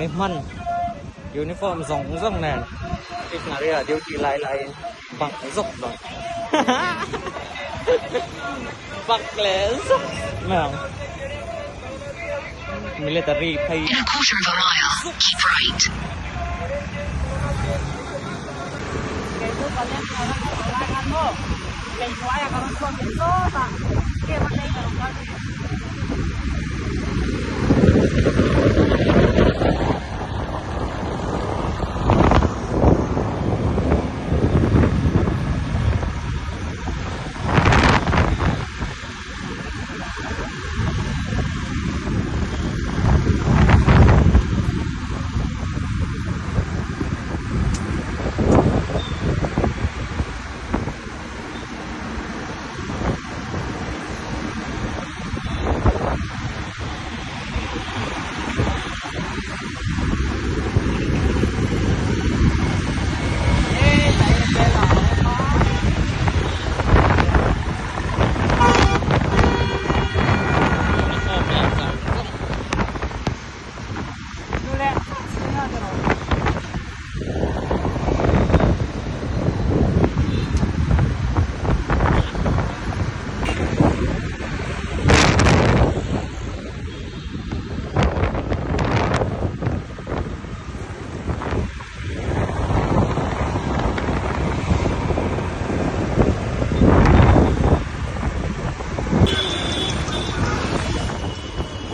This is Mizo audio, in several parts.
Mi hman uniform zawng zawng nen dictionary ah duty lai laiin bak zawk dawn bak leh zawk mai ang military phei In a quarter of a mile, keep right.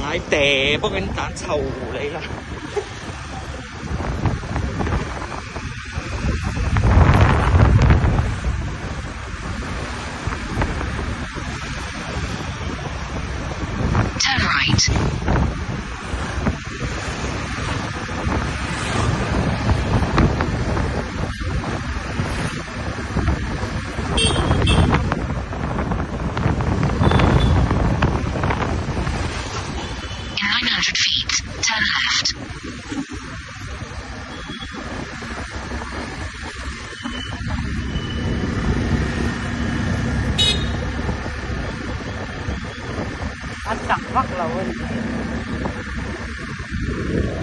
Ngai teh bawkin tlan chho leh ila. Turn right. In 900 feet, turn left. A chak vak lo a ni.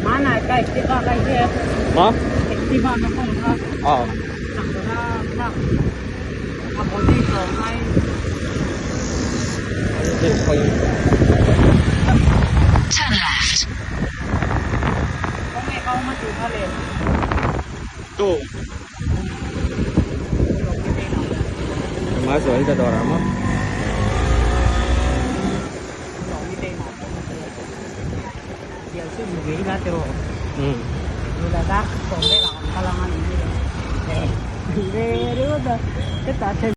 Hmanah ka Activa ka hi Ma? Activa na kawng kha Aw. chak lova thlak a body tlawm ngai. Turn left. Kawng nge ka awm a tih kha le. Tu. Mà rồi cho đồ ra mất. Ừ.